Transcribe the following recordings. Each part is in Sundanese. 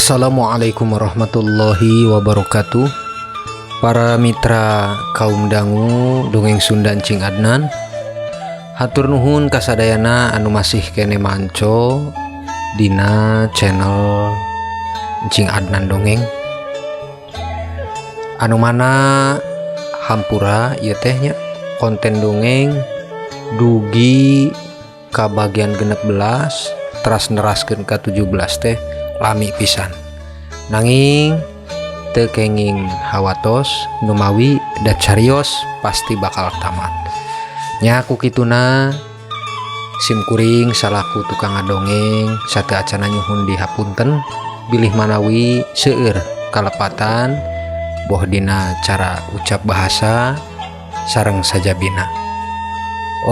Assalamualaikum warahmatullahi wabarakatuh. Para mitra kaum dangu dongeng Sunda Encing Adnan, hatur nuhun kasadayana anu masih kene manco dina channel Encing Adnan Dongeng, anu mana hampura ieu teh nya konten dongeng dugi ka bagian 16 teras neraskeun ka 17 teh lami pisan, nanging teu kenging hawatos numawi da carios pasti bakal tamat nya. Ku kituna sim kuring salaku tukang ngadongeng sateuacana nyuhun dihapunten bilih manawi seueur kalepatan boh dina cara ucap bahasa sareng sajabina.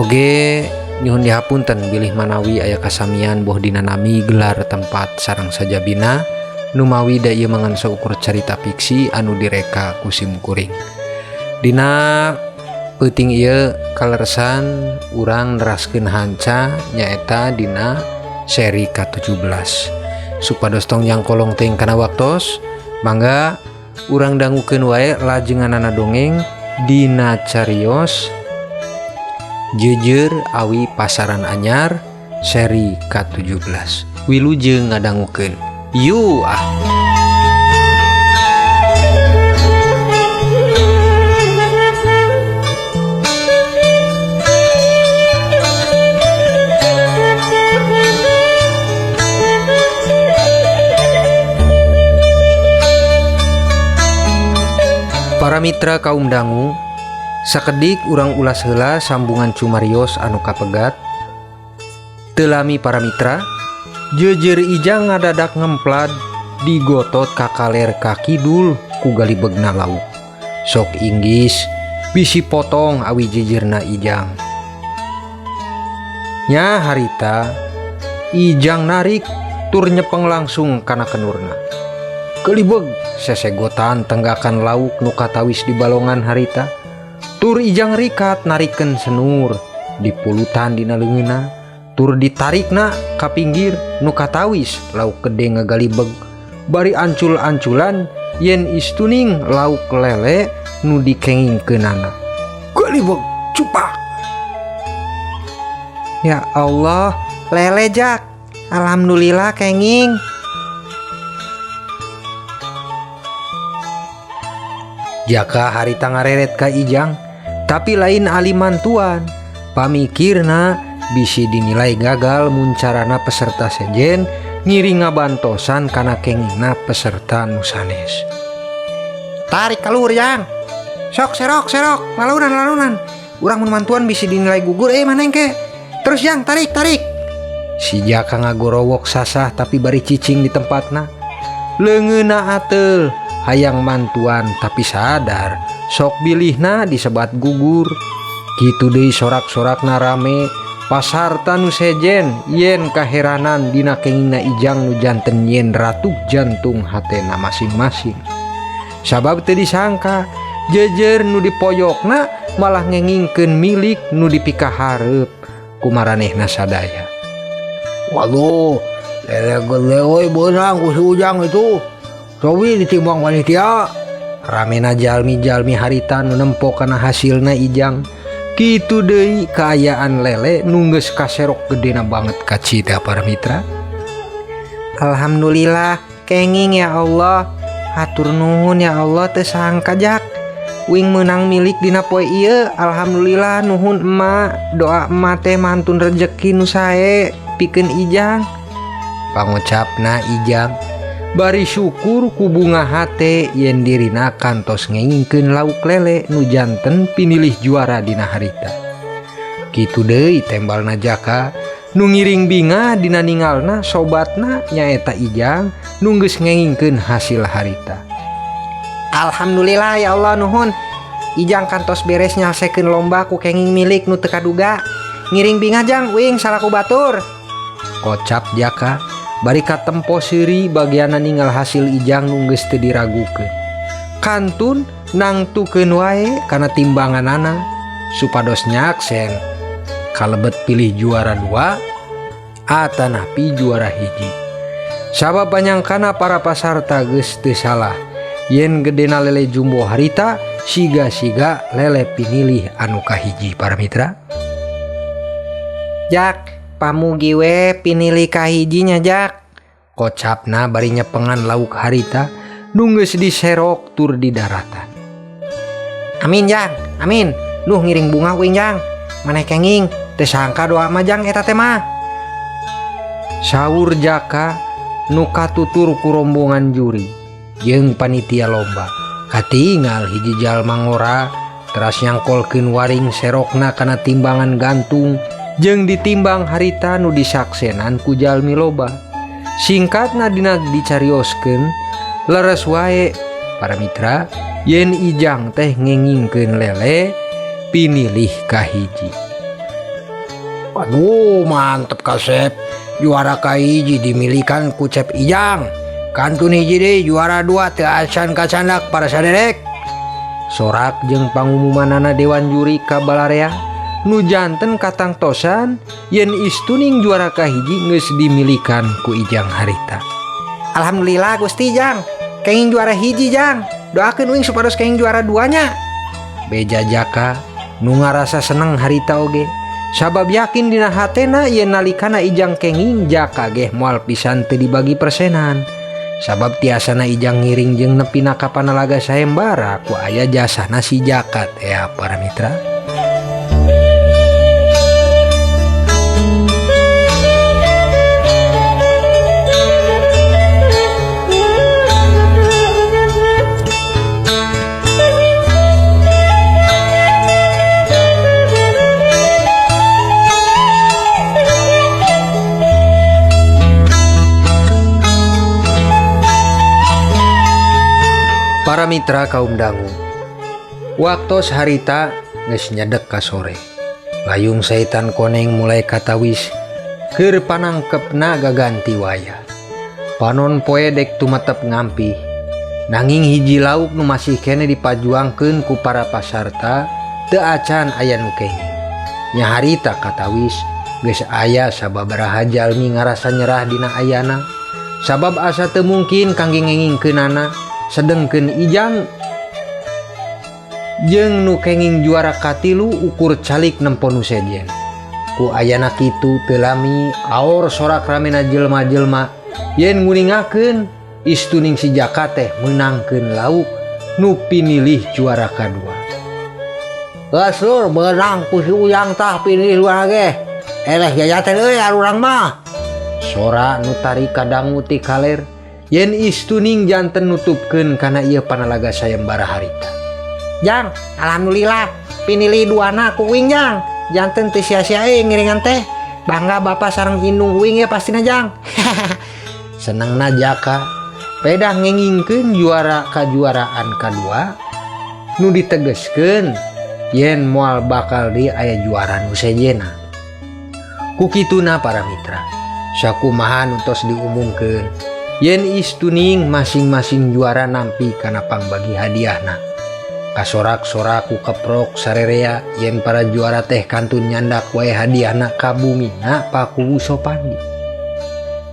Oge nyuhun dihapunten bilih manawi aya kasamian boh dina nami, gelar tempat sareng sajabina, numawi da ieu mah ngan saukur carita fiksi anu direka ku sim kuring. Dina peuting ieu kaleresan urang neraskeun hanca, nyaeta dina seri ka-17. Supados tong nyangkolong teuing kana waktos, mangga urang dangukeun wae lajenganana dongeng dina carios Jeujeur Awi Pasaran Anyar seri ka-17. Wilujeng ngadangukeun yu ah. Para mitra kaum dangu, sakedik urang ulas heula sambungan cumarios anu kapegat. Teu lami, para mitra, jeujeur Ijang ngadadak ngemplad digotot ka kaler ka kidul ku galibegna lauk. Sok inggis bisi potong awi jeujeurna Ijang. Nya harita Ijang narik tur nyepeng langsung kana kenurna. Kelibeg sesegotan tenggakan lauk nu katawis di balongan harita. Tur Ijang rikat narikeun senur dipulutan dina leungeunna tur ditarikna ka pinggir. Nu katawis lauk gede ngagalibeg bari ancul-anculan yen istuning lauk lele nu dikengingkeunana. Galibeg cupak. Ya Allah, lele, Jak. Alhamdulillah kenging. Jaka harita ngareret ka Ijang, tapi lain ali mantuan. Pamikirna bisi dinilai gagal mun carana peserta sejen ngiring ngabantosan kana kengingna peserta nu sanes. Tarik keluar, Jang. Sok serok serok, lalunan lalunan. Urang mun mantuan bisi dinilai gugur mana engke. Terus, Jang, tarik tarik. Si Jaka ngagorowok sasah tapi bari cicing di tempatna. Leungeunna ateul hayang mantuan tapi sadar sok bilihna disebat gugur. Kitu deui sorak-sorakna rame pasarta nu sejen yen kaheranan dina kengingna Ijang nu janten yen ratuh jantung hatena masing-masing. Sabab teu disangka jeujeur nu dipoyokna malah ngengingkeun milik nu dipikahareup ku maranehna sadaya. Waduh, lele gede woi beunang ku si Ujang itu. Cobi ditimbang panitia. Ramena jalmi-jalmi harita nu nempo kana hasilna Ijang. Kitu deui kaayaan lele nu geus kaserok gedena banget kacida, para mitra. Alhamdulillah kenging ya Allah. Hatur nuhun ya Allah, teu sangka, Jak. Wing menang milik dina poe ieu. Alhamdulillah, nuhun emak. Doa emak teh mantun rejeki nu sae pikeun Ijang. Pangucapna Ijang bari syukur ku bunga hate yen dirina kantos ngengingkeun lauk lele nu janten pinilih juara dina harita. Kitu deui tembalna Jaka nu ngiring bingah dina ningalna sobatna nyaeta Ijang nu geus ngengingkeun hasil harita. Alhamdulillah ya Allah, nuhun. Ijang kantos beres nyalsekeun lomba ku kenging milik nu teu kaduga. Ngiring bingah, Jang, wing salaku batur. Kocap Jaka bari katempo seuri bagianna ningal hasil Ijang nu geus teu diragukeun. Kantun nangtukeun wae kana timbanganana supados nyaksen kalebet pilih juara dua atanapi juara hiji. Sabab panyangkana para pasarta geus teu salah yen gedena lele jumbo harita siga-siga lele pinilih anu kahiji para mitra. Jak, pamugi we pinilih kahijinya Jak. Kocapna bari nyepengan lauk harita nu geus diserok tur di daratan. Amin Jang, amin. Duh ngiring bunga uing Jang. Maneh kenging, teu sangka doa mah Jang eta teh mah. Saur Jaka nu katutur ku rombongan juri jeung panitia lomba. Katingal hiji jalma ngora teras nyangkolkeun waring serokna kana timbangan gantung jeung ditimbang harita nu disaksenan ku jalmi loba. Singkatna dina dicarioskeun leres wae para mitra yen Ijang teh ngengingkeun lele pinilih kahiji. Aduh mantep kasep, juara kahiji dimilikan ku Cep Ijang. Kantun hiji deui juara 2 teu acan kacandak para saderek. Sorak jeung pangumumanana dewan juri ka balarea nu janten katangtosan yen istuning juara kahiji geus dimilikan ku Ijang harita. Alhamdulillah Gusti Jang, kenging juara hiji Jang. Doakeun uing supados kenging juara 2 nya. Beja Jaka nu ngarasa seneng harita oge sabab yakin dina hatena yen nalikana Ijang kenging Jaka geh moal pisan teu dibagi persenan. Sabab tiasana Ijang ngiring jeung nepina ka panalaga sayembara ku aya jasana si Jaka teh para mitra. Para mitra kaum dangu, waktos harita geus nyedek ka sore. Layung saitan koneng mulai katawis keur panangkepna gaganti wayah. Panon poe dek tumetep ngampih. Nanging hiji lauk nu masih kene dipajuangkeun ku para pasarta teu acan aya nu kenging. Nya harita katawis geus aya sababaraha jalmi ngarasa nyerah dina ayana. Sabab asa teu mungkin kangge ngengingkeunana. Sedengkeun Ijang jeung nu kenging juara katilu ukur calik nempo nu sejen. Ku ayana kitu teu lami aor sorak ramena jelma-jelma yen nguningakeun istuning si Jaka teh meunangkeun lauk nu pinilih juara kadua. Geus lur beunang ku si Ujang tah pinilih juara ge. Eleh jajaten euy arurang mah. Sora nu tari kadangu ti kaler yen istuning janten nutupkeun kana ieu panalaga sayembara harita. Jang, alhamdulillah pinilih duana ku uing Jang. Janten teu sia-sia euy ngiringan teh. Bangga bapak sareng indung uing ya pastina Jang. Senengna Jaka pedah ngengingkeun juara kajuaraan kadua nu ditegeskeun yen moal bakal di aya juara nu sejena. Ku kituna para mitra, sakumaha nu tos diumumkeun yen istuning masing-masing juara nampi kana pangbagi hadiahna. Kasorak-sorak ku keprok sarerea yen para juara teh kantun nyandak wae hadiahna ka bumina Pakuwu Sopandi.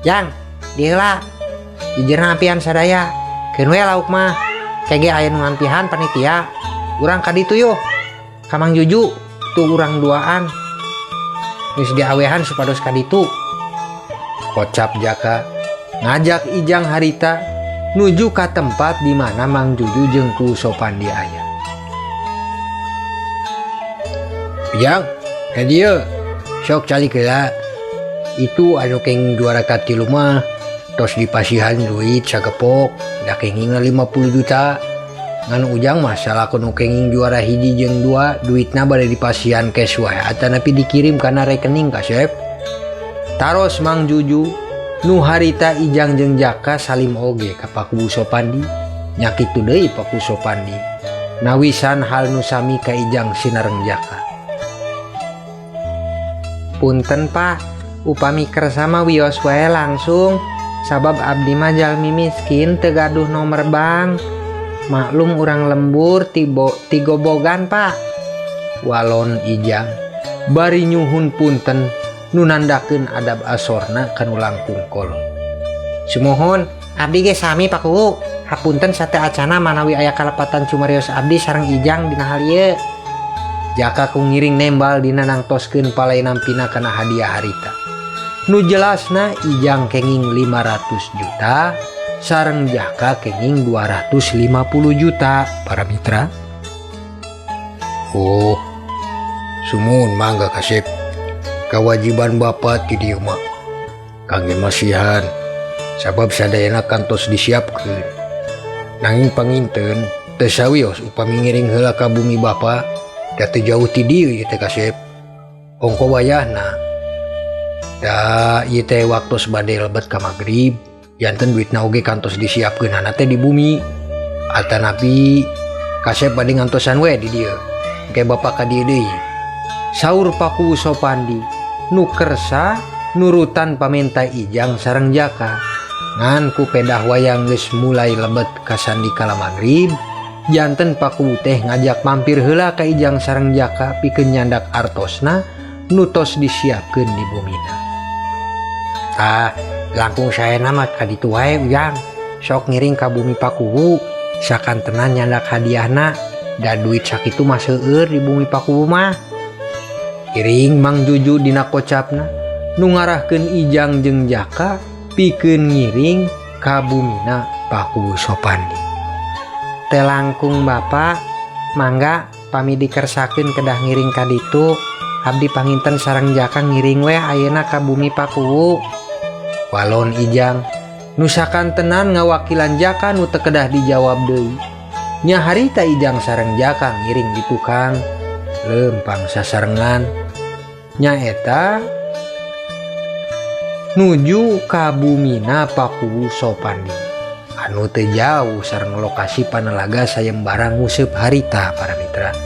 Jang, diheula. Jujurna ampihan sadaya. Keun we lauk mah. Kege aya nu ngampihan panitia. Urang ka ditu yuh. Ka Mang Juju tuh urang duaan. Geus diawehan supados ka ditu. Kocap Jaka ngajak Ijang harita nuju ka tempat di mana Mang Juju jeung ku Sopandi aya. Ujang, ka dieu sok calik heula. Itu anu kenging juara katilu mah tos dipasihan duit sagepok da kengingna 50 juta. Ngan Ujang mah salaku nu kenging juara hiji jeung 2 duitna bade dipasihan cash wae atanapi dikirim kana rekening kasep. Taros Mang Juju nu harita Ijang jeung Jaka salim oge ka Pakuwu Sopandi. Nya kitu deui Pakuwu Sopandi nawisan hal nu sami ka Ijang sinareng Jaka. Punten Pak, upami kersa mah wios wae langsung sabab abdi mah jalmi miskin teu gaduh nomor bank. Maklum urang lembur tigobogan Pak. Walon Ijang bari nyuhun punten nu nandakeun adab asorna kanu langkung kolot. Sumuhun, abdi ge sami Pak Kuwu. Hapunten sateuacana manawi aya kalepatan cumarios abdi sareng Ijang dina hal ieu. Jaka ku ngiring nembal dina nangtoskeun palai nampina kana hadiah harita. Nu jelasna Ijang kenging 500 juta sareng Jaka kenging 250 juta para mitra. Oh, sumuhun mangga kasep. Kewajiban Bapak ti dieu mah kangge masihan sabab sadayana kantos disiapkeun. Nanging panginten teu sawios upami ngiring heula ka bumi Bapa da teu jauh ti dieu ieu teh kasep. Ongko wayahna da ieu teh waktos bade lebet ka magrib janten duitna oge kantos disiapkeunana teh di bumi. Atanapi kasep bade ngantosan we di dieu. Engke Bapak ka dieu deui. Saur Paku Sopandi nu kersa nurutan pamenta Ijang sareng Jaka. Ngan ku pedah wayang geus mulai lebet ka sandikala magrib, janten Paku teh ngajak mampir heula ka Ijang sareng Jaka pikeun nyandak artosna nu tos disiapkeun di bumina. Tah, langkung saena mah ka ditu wae Ujang. Sok ngiring ka bumi Pakuwu, sakantenan nyandak hadiahna, da duit sakitu mah seueur di bumi Pakuwu mah. Iring Mang Juju dina kocapna nu ngarahkeun Ijang jeung Jaka pikeun ngiring ka bumina Pakuwu Sopandi. Teu langkung Bapak, mangga pami dikersakeun kedah ngiring ka ditu. Abdi panginten sareng Jaka ngiring we ayeuna ka bumi Pakuwu. Walon Ijang nu sakantenan ngawakilan Jaka nu teu kedah dijawab deui. Nya harita Ijang sareng Jaka ngiring di tukang lempang sasarengan. Nyaeta nuju ka bumina Pakuwu Sopandi anu teu jauh sareng lokasi panelaga sayembara nguseup harita para mitra.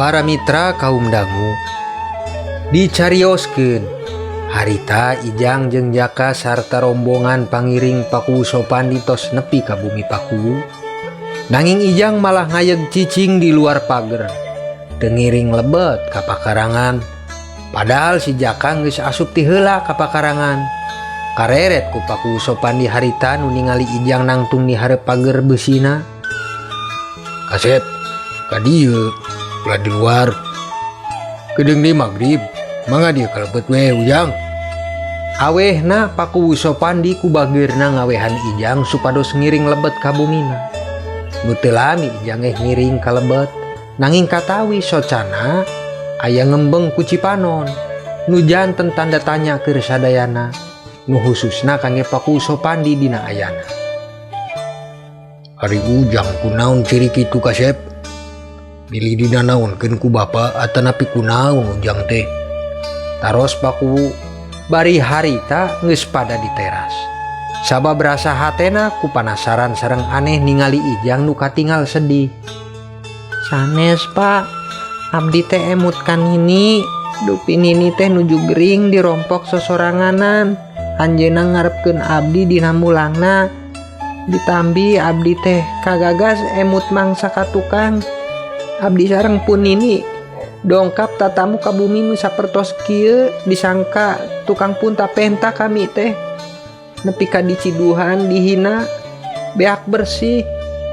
Para mitra kaum dangu dicarioskeun harita Ijang jeung Jaka sarta rombongan pangiring Pakuwu Sopandi tos nepi ka bumi Pakuwu. Nanging Ijang malah ngayeg cicing di luar pager teu ngiring lebet ka pakarangan. Padahal si Jaka geus asup ti heula ka pakarangan. Kareret ku Pakuwu Sopandi harita nu ningali Ijang nangtung di hareup pager beusina. Kasep ka dieu ulah di luar. Kedeung di magrib mangga dieu kalebet we Ujang. Awehna Pakuwu Sopandi ku bageurna ngawehan Ijang supados ngiring lebet ka bumina. Nu teu lami Ijang ge ngiring ka lebet, nanging katawi socana aya ngembeng ku Cipanon. Nu janten tanda tanya keur sadayana, nu khususna kangge Pakuwu Sopandi dina ayana. Ari Ujang kunaon ciri kitu kasep? Bilih dinanaonkeun ku bapa atanapi kunaon Ujang teh? Taros Pakuwu bari harita geus pada di teras. Sabab rasa hatena ku panasaran sareng aneh ningali Ijang nu katingal sedih. Sanes Pak, abdi teh emut ka Nini. Dupi Nini teh nuju gering dirompok sosoranganan. Anjeunna ngarepkeun abdi dina mulangna. Ditambi abdi teh kagagas emut mangsa ka tukang. Abdi sareng pun Nini dongkap tatamu ka bumi nu sapertos kieu disangka tukang pun tapenta kami teh. Nepi ka diciduhan dihina beak bersih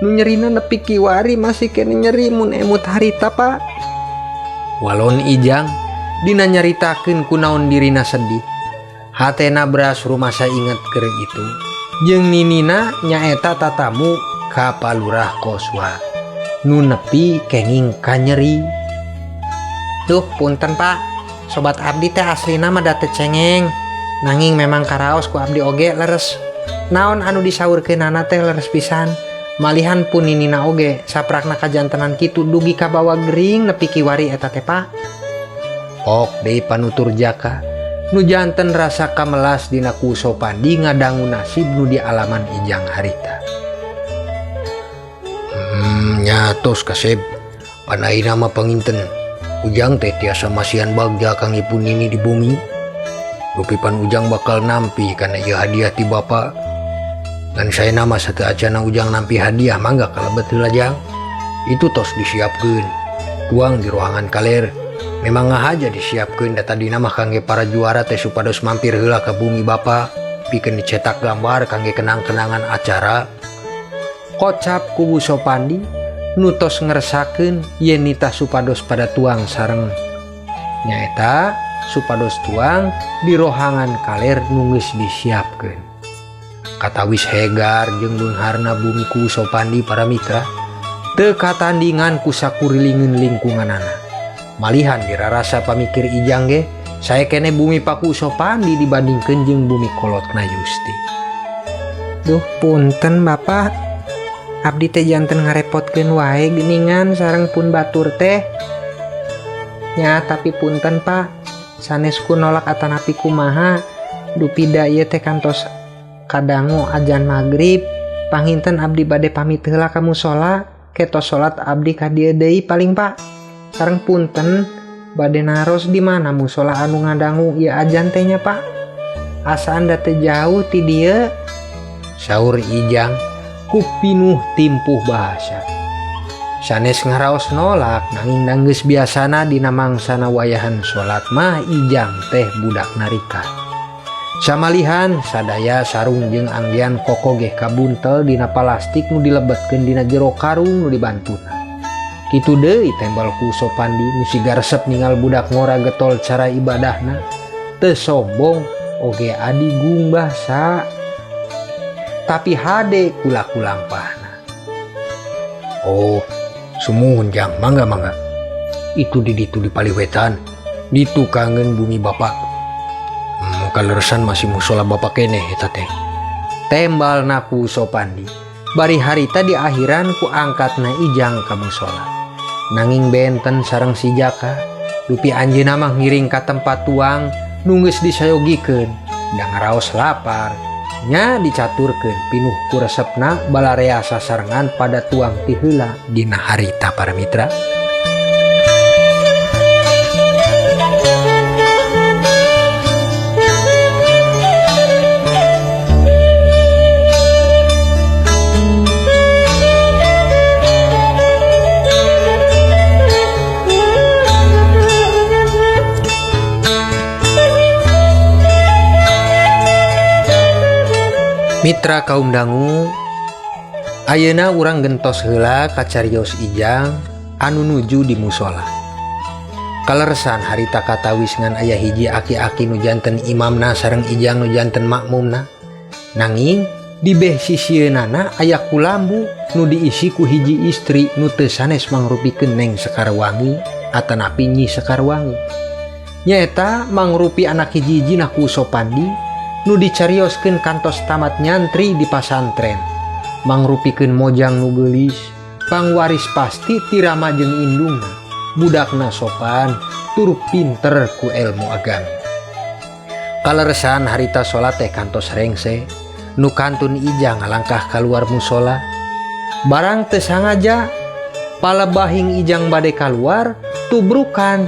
nu nyerina nepi kiwari masih kene nyeri mun emut harita Pak. Walon Ijang dina nyaritakeun kunaon dirina sedih. Hatena beras rumasa inget keur itu. Jeung Ninina nyaeta tatamu ka Palurah Koswa nu nepi kenging kanyeri. Duh punten Pak, sobat abdi teh aslina mah da teu cengeng. Nanging memang karaos ku abdi oge leres. Naon anu disaurkeunana teh leres pisan. Malihan pun Ninina oge saprakna kajantenan kitu dugi ka bawa gering nepi kiwari eta teh Pak. Ok deui panutur Jaka nu janten rasa kamelas dina Kuwu Sopandi ngadangu nasib nu dialaman Ijang harita. Nyatos kasep, panaina mah panginten. Ujang teh tiasa masihan bagja kangge pun nini di bumi. Rupipan Ujang bakal nampi karena ieu hadiah ti Bapak. Dan saya nama satu acana Ujang nampi hadiah mangga kalebet heula Jang. Itu tos disiapkeun. Tuang di ruangan kaler. Memang ngahaja disiapkeun da tadina mah kangge para juara teh supados mampir heula ka bumi Bapak pikeun dicetak gambar kangge kenang-kenangan acara. Kocap ku Bu Sopandi nu tos ngeresakeun yen nitah supados pada tuang sareng. Nyaeta supados tuang di rohangan kaler nu geus disiapkeun. Katawis hegar jeung beungharna bumi ku Sopandi para mitra teu katandingan ku sakurilingeun lingkunganana. Malihan dirarasa pamikir Ijang ge sae keneh bumi Paku Sopandi dibandingkeun jeung bumi kolotna Yusti. Duh punten Bapak, abdi teh janten ngarepotkeun wae geuningan sareng pun batur teh. Nya tapi punten Pak, sanes ku nolak atanapi kumaha, dupida ieu teh kantos kadangu ajan magrib, panginten abdi bade pamit heula ka musola, ketos salat abdi ka dieu deui paling Pak. Sareng punten bade naros di mana musola anu ngadangu ieu ajan teh nya Pak. Asaan da teu jauh ti dieu. Saur Ijang ku pinuh timpuh bahasa. Sanes ngaraos nolak nanging danggeus biasana dina mangsana wayahan salat mah Ijang teh budak narikat. Samalihan sadaya sarung jeung anggean kokogeh kabuntel dina palastik nu dilebetkeun dina jero karung nu dibantuna. Kitu deui tembal ku Sopandi nu siga resep ningal budak ngora getol cara ibadahna. Teu sombong oge adigung basa. Tapi hade kulaku lampahna. Oh, sumuhun Jang, mangga mangga. Itu di ditu di paliwetan, ditukangeun bumi Bapak. Kaleresan masih musola Bapak keneh eta teh. Tembalna ku Sopandi. Bari harita di akhiran ku angkatna Ijang ka musola. Nanging benten sareng si Jaka, dupi anjeunna mah ngiring ka tempat tuang nu geus disayogikeun, da ngaraos lapar. Nya dicaturkeun pinuh ku resepna balarea sasarengan pada tuang ti heula dina harita para mitra. Mitra kaum dangu, ayeuna urang gentos heula kacarios Ijang anu nuju di musola. Kaleresan harita katawis ngan aya hiji aki-aki nu janten imamna sareng Ijang nu janten makmumna. Nanging di beh sisieunana aya kulambu nu diisi ku hiji istri nu teu sanes mangrupikeun Neng Sekarwangi atanapi Nyi Sekarwangi. Nyaeta mangrupi anak hiji-hijina ku Sopandi nu dicarioskeun kantos tamat nyantri di pasantren. Mangrupikeun mojang nu geulis, pangwaris pasti ti rama jeung indungna, budakna sopan, tur pinter ku ilmu agama. Kaleresan harita salat teh kantos rengse, nu kantun Ijang ngalangkah kaluar musola. Barang teu sangaja palebahing Ijang bade kaluar, tubrukan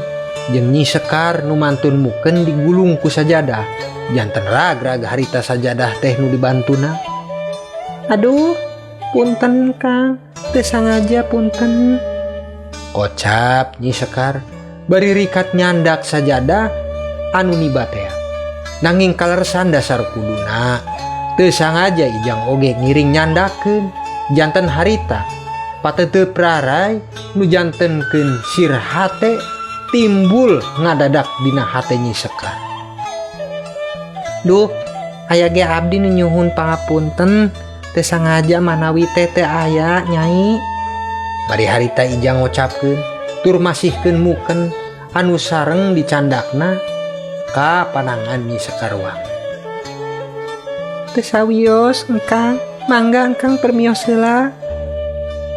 jeung Nyi Sekar nu mantun mukeun digulung ku sajadah. Janten ragrag harita sajadah teh nu dibantuna. Aduh, punten Kang, teu sangaja punten. Kocap Nyi Sekar bari rikat nyandak sajadah anu nibatea. Nanging kaleresan dasar kuduna teu sangaja Ijang oge ngiring nyandakeun. Janten harita pateuteup rarai nu jantenkeun sir hate timbul ngadadak dina hate Nyi Sekar. Duh, aya ge abdi nu nyuhun pangapunten, teu sangaja manawi teh teu aya nyai. Bari harita Ijang ngocapkeun tur masihkeun muken anu sareng dicandakna ka panangan Nyi Sekarwangi. Teu sawios engkang, mangga engkang permios heula.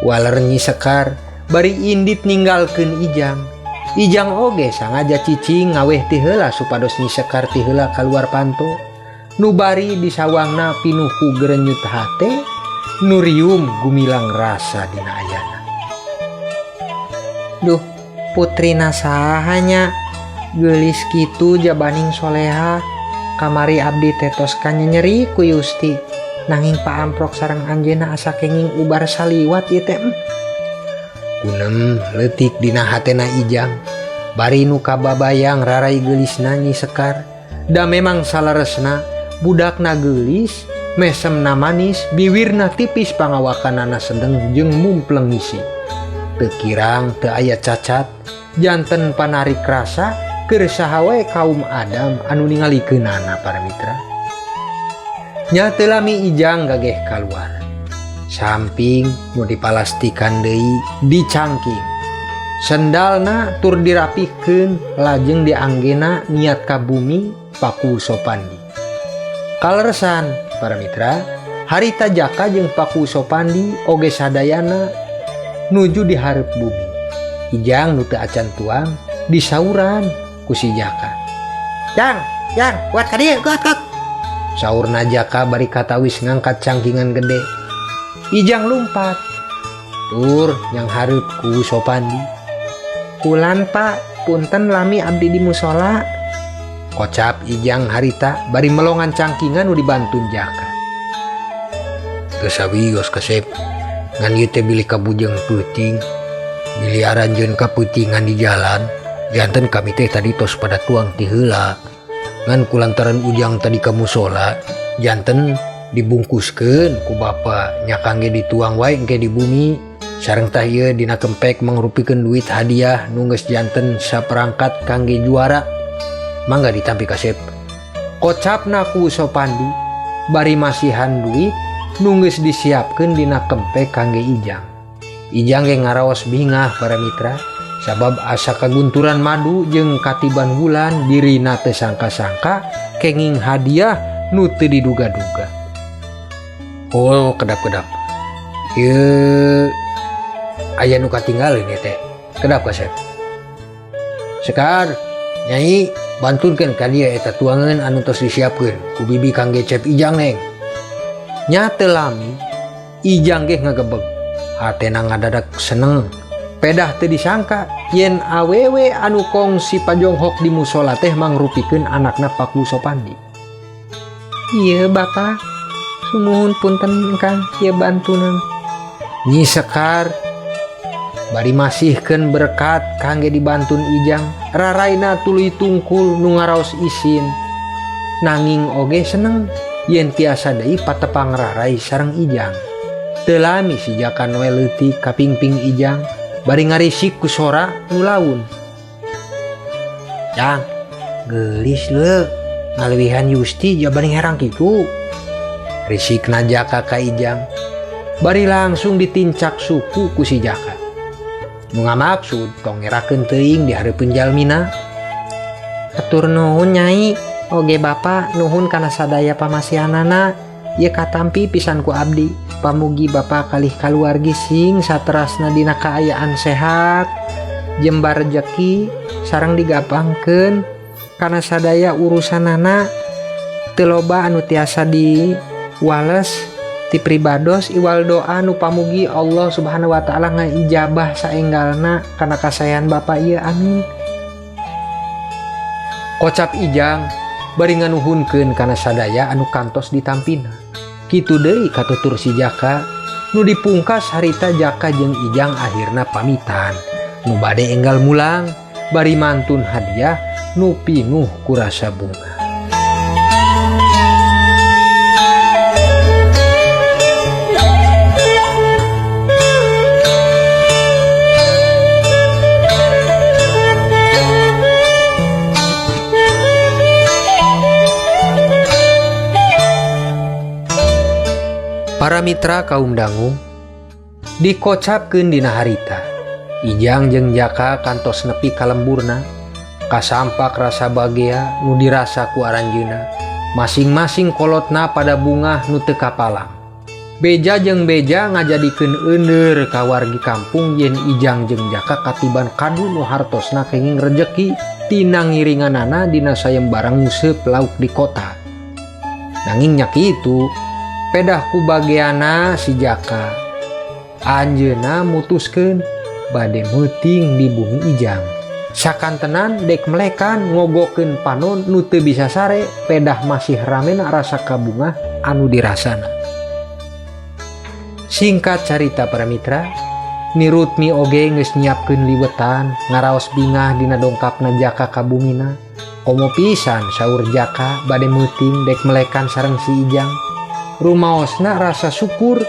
Waler Nyi Sekar bari indit ninggalkeun Ijang. Ijang oge sangaja cicing ngaweh ti heula supados Nyi Sekar ti heula kaluar panto. Nu bari disawangna pinuh ku gerenyut hate, nu rium gumilang rasa dina ayana. Duh, Putrina saha nya geulis kitu jabaning soleha kamari abdi teh tos kanyenyeri ku Yusti nanging paamprok sareng anjeunna asa kenging ubar saliwat ieu teh. Kunem leutik dina hatena Ijang bari nu kababayang rarai geulisna Nyi Sekar da memang saleresna budakna geulis mesemna manis biwirna tipis pangawakanana sedeng jeung mumpleng ngisi teu kirang teu aya cacat janten panarik rasa keur saha wae kaum Adam anu ningalikeunana para mitra. Nya teu lami Ijang gageh kaluar samping nu dipalastikan deui dicangking sendalna tur dirapihkeun lajeng dianggena niat ka bumi Paku Sopandi. Kaleresan para mitra harita Jaka jeung Paku Sopandi oge sadayana nuju di hareup bumi. Ijang nu teu acan tuang disauran ku si Jaka. Jang, Jang, kuat ka dieu, kuat, kuat. Saurna Jaka bari katawis ngangkat cangkingan gede. Ijang lumpat tur yang hareup ku Sopandi. Kulan Pak, punten lami abdi di musola. Kocap Ijang harita bari melongan cangkingan nu dibantun Jaka. Geus sawios kasep ngan ieu teh bilih kabujeng peuting bilih aranjeun kapeutingan di jalan janten kami teh tadi tos pada tuang ti heula ngan kulantaran Ujang tadi ka musola janten dibungkuskeun ku bapa nya kangge dituang wae engke di bumi sareng tah ieu dina kempek mangrupikeun duit hadiah nu geus janten saperangkat kangge juara mangga ditampi kasep. Kocapna ku Sopandi bari masihan duit nu geus disiapkeun dina kempek kangge Ijang. Ijang ge ngaraos bingah para mitra sabab asa kagunturan madu jeung katiban wulan dirina teu sangka-sangka kenging hadiah nu teu diduga-duga. Oh kedap-kedap ieu aya nu katinggalin ieu teh kedap kasep. Sekar Nyai bantunkeun ka dieu eta tuangeun anu tos disiapkeun ku bibi kangge cep Ijang neng. Nya teu lami Ijang ge ngagebeg hatena ngadadak seneng pedah teu disangka yen awewe anu kongsi pajonghok di musola teh mangrupikeun anakna Paku Sopandi. Ieu Bapak sumuhun punten Kang ieu bantunan. Nyi Sekar bari masihkeun berkat kangge dibantun Ijang raraina tuluy tungkul nu ngaraos isin nanging oge seneng yen tiasa deui patepang rarai sareng Ijang. Teu lami si Jaka noe leutik kapingping Ijang bari ngarisik ku sora nu laun. Jang, geulis leu ngaleuwihan Yusti jabaning herang kitu. Risikna Jaka ka Ijang bari langsung ditincak suku ku si Jaka. Nu ngamaksud tong ngerakeun teuing di hareupeun jalmina. Hatur nuhun Nyai, oge Bapa nuhun kana sadaya pamasihanana. Ieu katampi pisan ku abdi. Pamugi Bapa kalih kaluargi sing saterasna dina kaayaan sehat, jembar rejeki sareng digampangkeun kana sadaya urusanana. Teu loba anu tiasa diwales ti pribados iwal doa nu pamugi Allah Subhanahu wa taala ngaijabah saenggalna kana kasaean Bapa ieu, amin. Kocap Ijang bari nganuhunkeun kana sadaya anu kantos ditampina. Kitu deui katutur si Jaka nu dipungkas harita Jaka jeung Ijang akhirna pamitan nu bade enggal mulang bari mantun hadiah nu pinuh kurasa bunga. Para mitra kaum dangu dikocapkeun dina harita Ijang jeung Jaka kantos nepi ka lemburna kasampak rasa bagea nu dirasa ku aranjeunna masing-masing kolotna pada bungah nu teu kapalang. Beja jeung beja ngajadikeun euneur ka wargi kampung yen Ijang jeung Jaka katiban kadu nu hartosna kenging rejeki tina ngiringanana dina sayembarang nguseup lauk di kota. Nanging nya kitu pedah ku bageana si Jaka. Anjeunna mutuskeun bade meuting di bumi Ijang. Sakantenan dek melekan ngogokeun panon nu teu bisa sare pedah masih ramena rasa kabungah anu dirasana. Singkat carita para mitra, Ni Rutmi oge geus nyiapkeun liwetan ngaraos bingah dina dongkapna Jaka ka bumina. Komo pisan saur Jaka bade meuting dek melekan sareng si Ijang. Rumaosna rasa syukur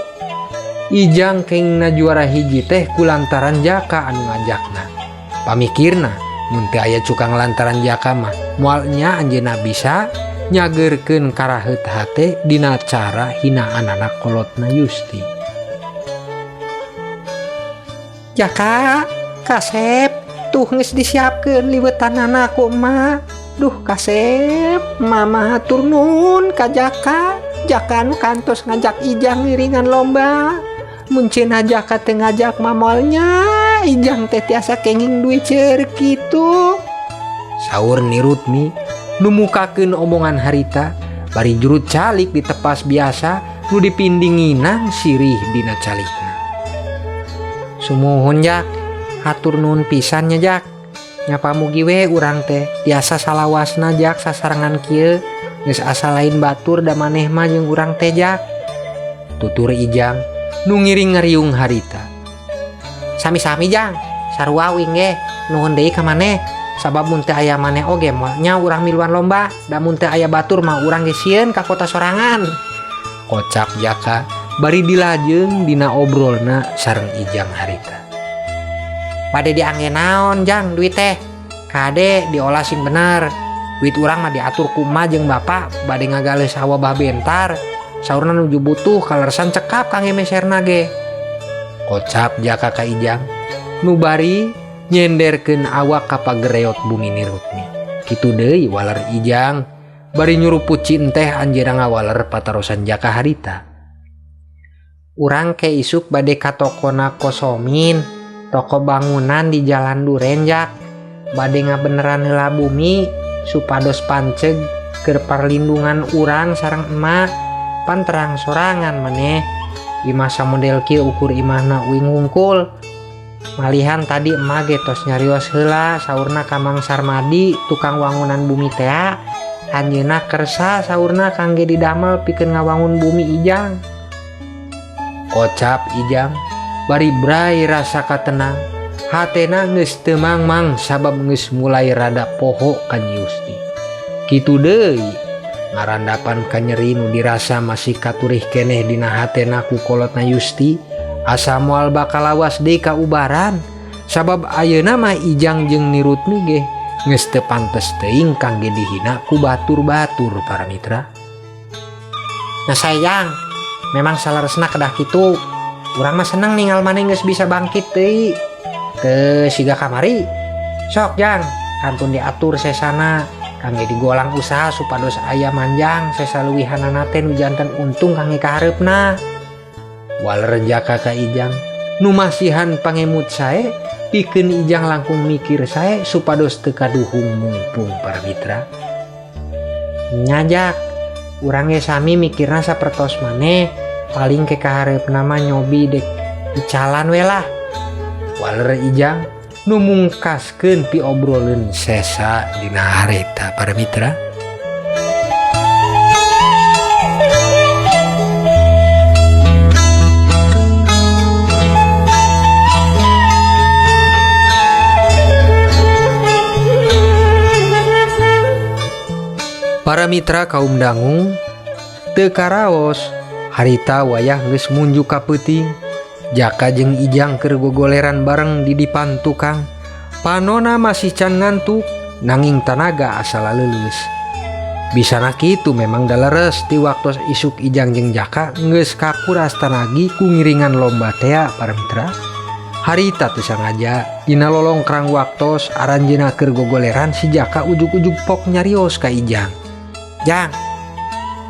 Ijang kengingna juara hiji teh kulantaran Jaka anu ngajakna. Pamikirna mun teu aya cukang lantaran Jaka mah moal nya anjeunna bisa nyageurkeun karaheut hate dina cara hinaanana kolotna Yusti. Jaka, kasep, tuh geus disiapkeun liwetanana ku emak. Duh kasep, mama hatur nuhun ka Jaka. Jaka nu kantos ngajak Ijang ngiringan lomba. Mun cenah Jaka teu ngajak mah moal nya Ijang teh tiasa kenging duit seueur kitu. Saur Ni Rutmi nu mukakeun omongan harita bari jurut calik ditepas biasa nu dipindinginang sirih dina calikna. Sumuhun Jak, hatur nuhun pisan nya Jak. Nya pamugi we urang teh tiasa salawasna Jak sasarengan kieu geus asa lain batur da maneh mah jeung urang teh Jak. Tutur Ijang nu ngiring ngariung harita. Sami-sami Jang, sarua uing ge nuhun deui ka maneh. Sabab mun teu aya maneh oge moal nya urang miluan lomba, da mun teu aya batur mah urang ge sieun ka kota sorangan. Kocap Jaka bari dilajeng dina obrolna sareng Ijang harita. Bade diangge naon Jang duit teh? Kade diolah sing bener. Duit urang mah diatur ku emak jeung bapak bade ngagaleuh sawah bah bentar. Saurna nuju butuh kaleresan cekap kangge meserna ge. Kocap Jaka ka Ijang nu bari nyenderkeun awak ka pagereot bumi Ni Rutmi. Kitu deui waler Ijang bari nyuruput cinteh anjeunna ngawaler patarosan Jaka harita. Urang ke isuk bade ka tokona Kosomin, toko bangunan di Jalan Duren Jak. Bade ngabeneran heula bumi supados panceg keur parlindungan urang sareng emak. Pan terang sorangan maneh. Imah samodel kieu ukur imahna uing hungkul. Malihan tadi emak ge tos nyarios heula saurna ka Mang Sarmadi tukang wangunan bumi tea. Anjeunna kersa saurna kangge didamel pikeun ngawangun bumi Ijang. Kocap Ijang bari brai rasa katenang. Hatena geus teu mangmang sabab geus mulai rada poho ka Nyi Yusti. Kitu deui ngarandapan kanyeri nu dirasa masih katurih keneh dina hatena ku kolotna Yusti asa moal bakal lawas deui ka ubaran sabab ayeuna mah Ijang jeung Ni Rutmi ge geus teu pantes teuing kangge dihina ku batur-batur para mitra. Nah sayang, memang saleresna kedah kitu. Urang mah seneng ningal maneh geus bisa bangkit deui. Teu siga kamari. Sok Jang, kantun diatur sesana kangge digolang usaha supados aya manjang sesa leuwihanana teh nu janten untung kangge kahareupna. Waler Jaka ka Ijang nu masihan pangemut sae pikeun Ijang langkung mikir sae supados teu kaduhung mungpung para mitra. Nyajak urang ge sami mikirna sapertos maneh paling ke kahareupna mah nyobi dek icalan we lah. Waler Ijang nu mungkaskeun piobroleun sesa dina hareta para mitra. Para mitra kaum dangu teu karaos harita wayah geus munjuk ka peuting. Jaka jeung Ijang keur gogoleran bareng di dipan tukang. Panona masih can ngantuk nanging tanaga asa laleuleus. Bisana kitu memang daleres ti waktos isuk Ijang jeung Jaka geus kakuras tanagi ku ngiringan lomba tea para mitra. Harita teu sangaja dina lolongkrang waktos aranjeunna keur gogoleran si Jaka ujug-ujug pok nyarios ka Ijang. Jang,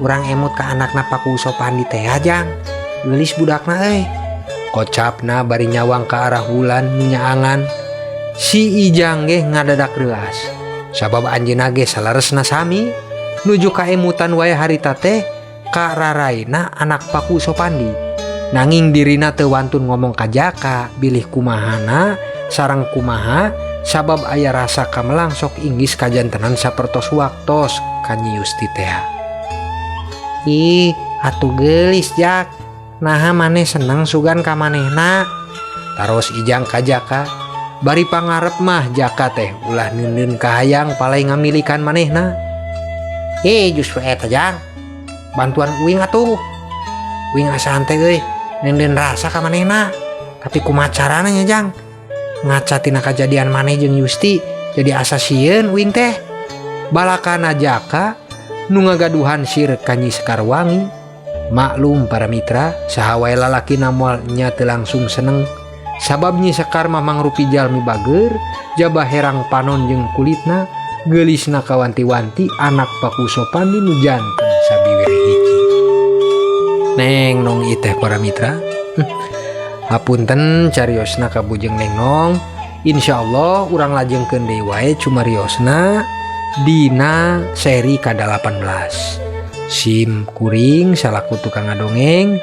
urang emut ka anakna Paku Sopandi tea Jang. Geulis budakna euy. Kocapna bari nyawang ka arah wulan nyaangan. Si Ijang ge ngadadak reuas. Sabab anjeunna ge saleresna sami nuju kaemutan wae harita teh ka raraina anak Paku Sopandi. Nanging dirina teu wantun ngomong ka Jaka bilih kumahana sareng kumaha sabab aya rasa kamelang sok inggis kajantenan sapertos waktos ka Nyi Yusti teh. Ih, atuh geulis Jak. Naha maneh seneng sugan ka manehna? Taros Ijang ka Jaka. Bari pangarep mah Jaka teh ulah neundeun kahayang palai ngamilikan manehna. Eh, justru eta Jang. Bantuan uing atuh. Uing asa teh euy, neundeun rasa ka manehna. Tapi kumaha carana nya Jang? Ngaca tina kajadian maneh jeung Yusti jadi asa sieun uing teh. Balakana Jaka nu ngagaduhan sir ka Nyi Sekarwangi. Maklum para mitra, saha wae lalakina moal nya teu langsung seneng. Sabab Nyi Sekar mah mangrupi jalmi bager, jaba herang panon jeung kulitna, geulisna kawanti-wanti anak Paku Sopandi nu janten sabiwir hiji. Neng Nong ieu teh para mitra. Hapunten cariosna ka Bujeng Neng Nong. Insyaallah urang lajengkeun deui wae cumariosna dina seri ka-18. Sim kuring salaku tukang ngadongeng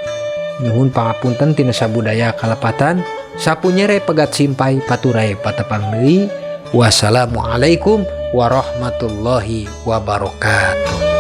nyuhun pangapunten tina sabudaya kalepatan sapunyere pegat simpay paturay patepang deui. Wassalamualaikum warahmatullahi wabarakatuh.